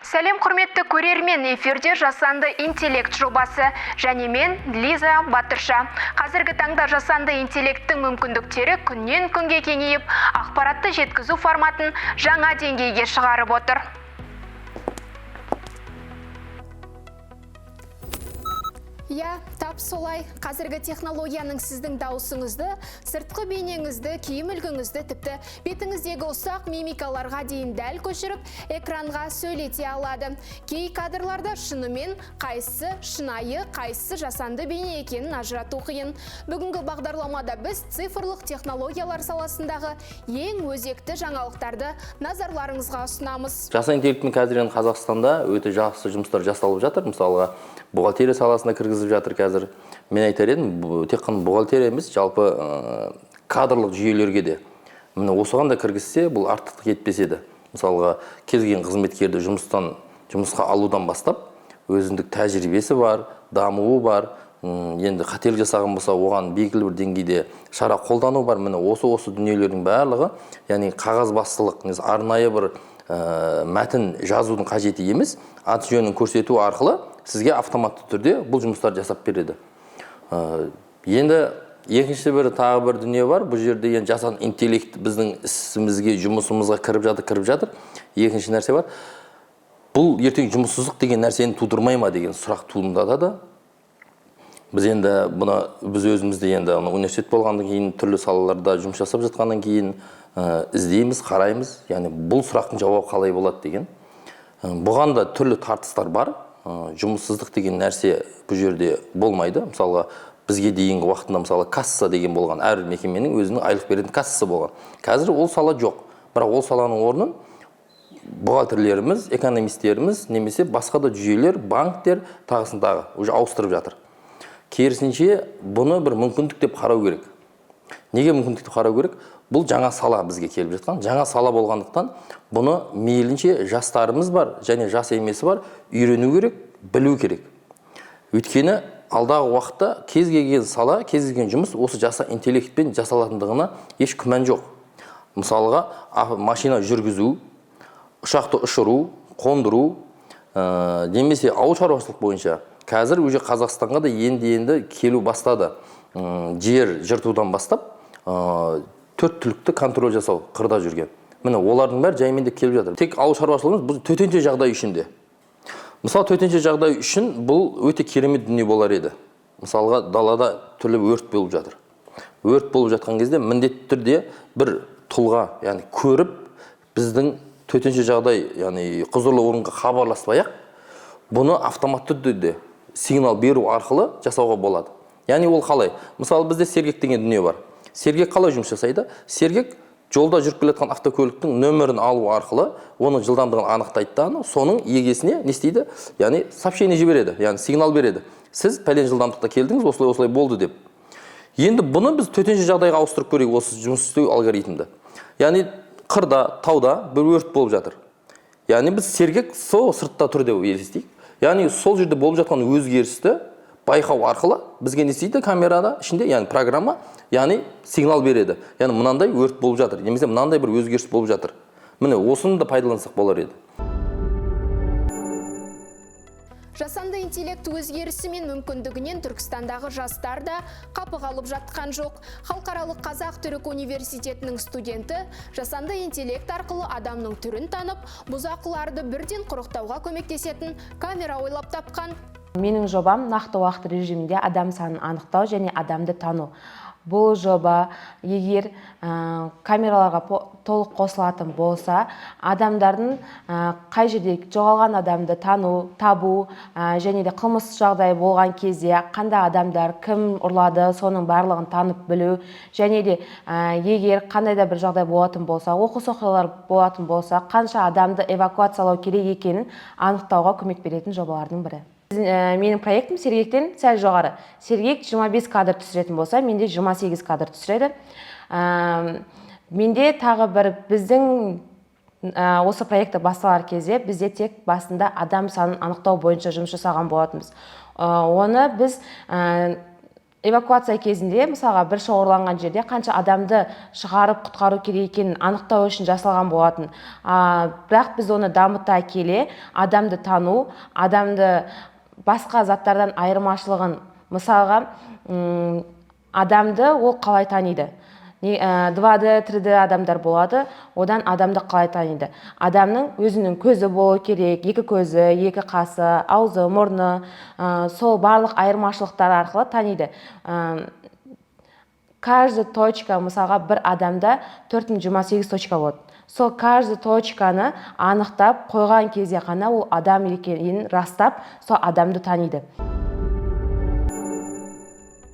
Сәлем, құрметті көрермен, эфирде «Жасанды интеллект» жобасы және мен, Лиза Батырша. Қазіргі таңда жасанды интеллекттің мүмкіндіктері күннен күнге кеңейіп, ақпаратты жеткізу форматын жаңа деңгейге шығарып отыр. Иә, тап солай. Қазіргі технологияның сіздің дауысыңызды, сыртқы бейнеңізді, киім үлгіңізді, тіпті бетіңіздегі ұсақ мимикаларға дейін дәл көшіріп, экранға сөйлете алады. Кей кадрларда шынымен қайсысы шынайы, қайсысы жасанды бейне екенін ажырату қиын. Бүгінгі бағдарламада біз цифрлық технологиялар саласындағы ең өзекті жаңалықтарды назарларыңызға ұсынамыз. Жасанды интеллектпен қазір енді Қазақстанда өте жақсы жұмыстар жасалып жатыр. Мысалға, бухгалтерия саласына кіргізіп жатыр қазір. Мен айтар едім, тек қана бухгалтерия емес, жалпы кадрлық жүйелерге де. Міне, осыған да кіргізсе, бұл артықтық етпес еді. Мысалға, кез келген қызметкерді жұмысқа алудан бастап, өзіндік тәжірибесі бар, дамуы бар, енді қателік жасаған болса, оған белгілі бір деңгейде шара қолдану бар. Міне, осы дүниелердің барлығы, яғни қағазбастылық, немесе арнайы бір мәтін жазудың қажеті емес, аты жөнін көрсету арқылы сізге автоматты түрде бұл жұмыстарды жасап береді. Енді екінші бір, тағы бір дүние бар. Бұл жерде енді жасанды интеллект біздің ісімізге, жұмысымызға кіріп жатыр, кіріп жатыр. Екінші нәрсе бар. Бұл ертең жұмыссыздық деген нәрсені тудырмай ма деген сұрақ туындатады. Біз енді бұны, біз өзіміз де енді ана университет болғаннан кейін, түрлі салаларда жұмыс жасап жатқаннан кейін, іздейміз, қараймыз. Яғни бұл сұрақтың жауабы қалай болады деген. Бұған да түрлі тартыстар бар. Жұмыссыздық деген нәрсе бұл жерде болмайды. Мысалға, бізге дейінгі уақытында, мысалы, касса деген болған, әр мекеменің өзінің айлық беретін кассасы болған. Қазір ол сала жоқ. Бірақ ол саланың орнын бухгалтерлеріміз, экономистеріміз немесе басқа да жүйелер, банктер, тағысын тағы уже ауыстырып жатыр. Керісінше, бұны бір мүмкіндік деп қарау керек. Неге мүмкіндік деп қарау керек? Бұл жаңа сала, бізге келіп жатқан жаңа сала болғандықтан, бұны мейлінше жастарымыз бар және жас емесі бар, үйрену керек, білу керек. Өйткені алдағы уақытта кез келген сала, кез келген жұмыс осы жасанды интеллектпен жасалатындығына еш күмән жоқ. Мысалға, машина жүргізу, ұшақты ұшыру, қондыру, немесе ауыл шаруашылық бойынша қазір уже Қазақстанға да енді-енді келу бастады. Жер жыртудан бастап, төрт түлікті контроль жасау қырда жүрген. Міне, олардың бәрі жаймен де келіп жатыр. Тек ауыл шаруашылығы емес, бұл төтенше жағдай үшін де. Мысалы, төтенше жағдай үшін бұл өте керемет дүние болар еді. Мысалға, далада түрлі өрт болып жатыр. Өрт болып жатқан кезде міндетті түрде бір тұлға, яғни көріп, біздің төтенше жағдай, яғни құзырлы орынға хабарласпай-ақ, бұны автоматты түрде сигнал беру арқылы жасауға болады. Яғни ол қалай? Мысалы, бізде «Сергек» деген дүние бар. «Сергек» қалай жұмыс жасайды? «Сергек» жолда жүріп келе жатқан автокөліктің нөмірін алу арқылы оның жылдамдығын анықтайды да, соның егесіне не істейді? Яғни сообщение жібереді, яғни сигнал береді. Сіз пәлен жылдамдықта келдіңіз, осылай осылай болды деп. Енді бұны біз төтенше жағдайға ауыстырып көрейік, осы жұмыс істеу алгоритмді. Яғни қырда, тауда бір өрт болып жатыр. Яғни біз «Сергек» сол сыртта тұр деп елестейік. Яғни сол жерде болып жатқан өзгерісті байқау арқылы бізге не істейді камерада ішінде, яғни программа, яғни сигнал береді. Яғни мынандай өрт болып жатыр, немесе мынандай бір өзгеріс болып жатыр. Міне, осыны да пайдалансақ болар еді. Жасанды интеллект өзгерісі мен мүмкіндігінен Түркістандағы жастар да қапы қалып жатқан жоқ. Халықаралық қазақ-түрік университетінің студенті жасанды интеллект арқылы адамның түрін танып, бұзақыларды бірден құрықтауға көмектесетін камера ойлап тапқан. Менің жобам — нақты уақыт режимінде адам санын анықтау және адамды тану. Бұл жоба егер камераларға толық қосылатын болса, адамдардың қай жерде жоғалған адамды тану, табу, және де қылмыс жағдайы болған кезде қандай адамдар, кім ұрлады, соның барлығын танып білу, және де егер қандай да бір жағдай болатын болса, оқыс оқиғалар болатын болса, қанша адамды эвакуациялау керек екенін анықтауға көмек беретін жобалардың бірі. Менің проектім «Сергектен» сәл жоғары. «Сергек» 25 кадр түсіретін болса, менде 28 кадр түсіреді. Менде тағы бір, біздің осы проекті басталар кезде бізде тек басында адам санын анықтау бойынша жұмыс жасаған болатынбыз. Оны біз Эвакуация кезінде, мысалға, бір шоғырланған жерде қанша адамды шығарып құтқару керек екенін анықтау үшін жасалған болатын. Бірақ біз оны дамыта келе, адамды тану, адамды басқа заттардан айырмашылығын, мысалға, адамды ол қалай таниды, 2D, 3D адамдар болады, одан адамды қалай таниды? Адамның өзінің көзі болу керек, екі көзі, екі қасы, аузы, мұрны, сол барлық айырмашылықтар арқылы таниды. Каждый точка, мысалға, бір адамда 4028 точка болады. Сол каждый точканы анықтап қойған кезде ғана ол адам екенін растап, сол адамды таниды.